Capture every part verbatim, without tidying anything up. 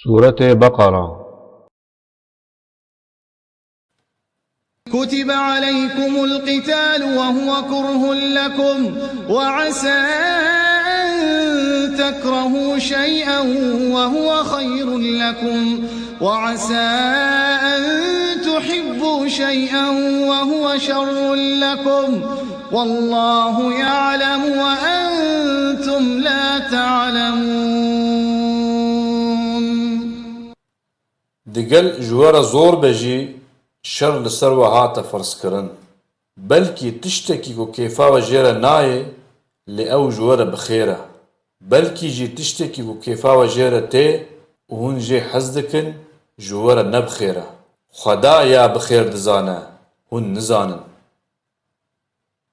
Sûretê Beqera. كتب عليكم القتال وهو كره لكم وعسى أن تكرهوا شيئا وهو خير لكم وعسى أن تحبوا شيئا وهو شر لكم والله يعلم وأنتم لا تعلمون. Digel ji we re zor be jî şer li ser we hate ferzkirin. Belkî tiştekî ku kêfa we jê re nayê, lê ew ji we re bi xêr e. Belkî jî tiştekî ku kêfa we jê re tê û hûn jê hez dikin, ji we re ne bi xêr e. Xweda ya bi xêr dizane, hûn nizanin.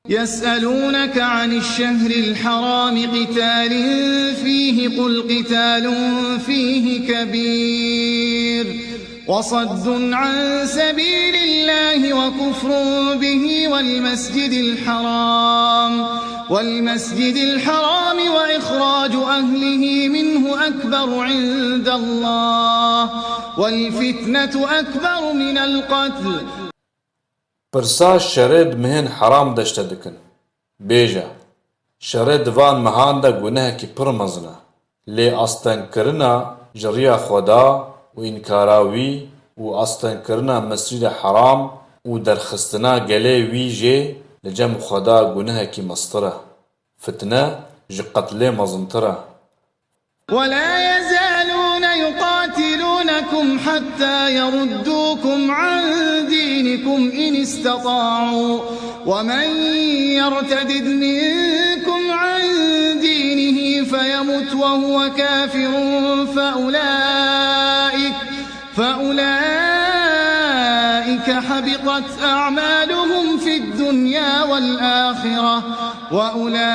يسألونك عن الشهر الحرام قتال فيه قل قتال فيه كبير وصد عن سبيل الله وكفر به والمسجد الحرام والمسجد الحرام وإخراج أهله منه أكبر عند الله والفتنة أكبر من القتل. Pirsa şerê di mihên heram de ji te dikin. Bêje, şerê di van mehan de gunehekî pir mezin e. Lê astengkirina ji riya Xweda û înkara wî û astengkirina Mescîdê Heram û derxistina gelê wî jê li cem Xweda gunehekî mestir e. Fitne ji qetlê mezintir e. ولا يزالون يقاتلونكم حتى يردوكم عن دينكم إن استطاعوا ومن يرتدد منكم عن دينه فيمت وهو كافر فأولئك فأولئك حبطت أعمالهم في الدنيا والآخرة وأولئك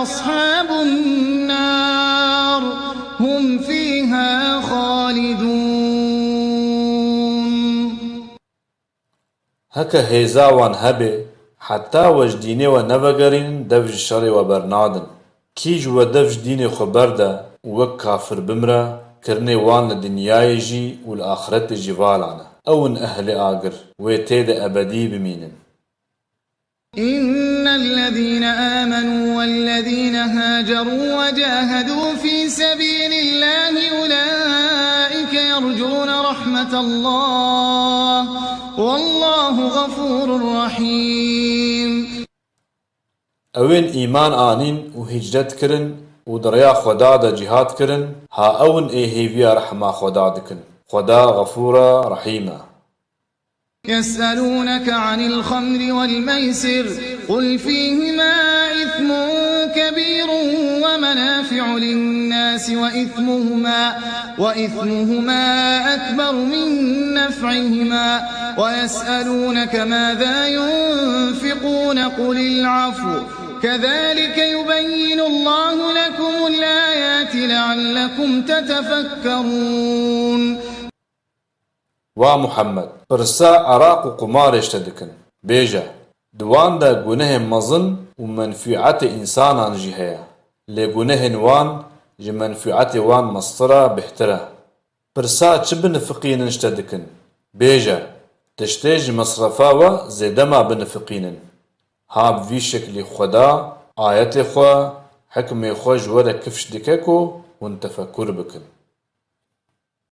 أصحاب النار هم فيها خالدون. Heke hêza wan hebe, heta we ji dînê we nevegerînin dev ji şerê we bernadin. Kî ji we dev ji dînê xwe berde û wek kafir bimre, kirinê wan li dinyayê jî û li axretê jî valan e. Ew in ehlê agir, wê tê de ebedî bimînin. إن الذين آمنوا والذين هاجروا وجاهدوا في سبيل الله أولئك يرجون رحمة الله والله غفور رحيم. Ewên îman anîn û hicret kirin û di rêya Xweda de cîhad kirin, ha ew in ê hêviya rehma Xweda dikin. Xweda Xefûr e, Rehîm e. يسألونك عن الخمر والميسر قل فيهما إثم كبير ومنافع للناس وإثمهما وإثمهما أكبر من نفعهما ويسألونك ماذا ينفقون قل العفو كذلك يبين الله لكم الآيات لعلكم تتفكرون. Wa Muhammed, pirsa eraq û qumarê ji te dikin. Bêje, di wan de gunehên mezin û menfîetê însanan jî heye. Lê gunehên wan ji menfîetê wan mestir e, bêhtir e. Pirsa çi binifiqînin ji te dikin? Bêje, tiştê ji mesrefa we zêde ma binifiqînin. Ha bi vî şeklî Xweda ayetê xwe, hikmê xwe ji we re kifş dike ku hûn tefekur bikin.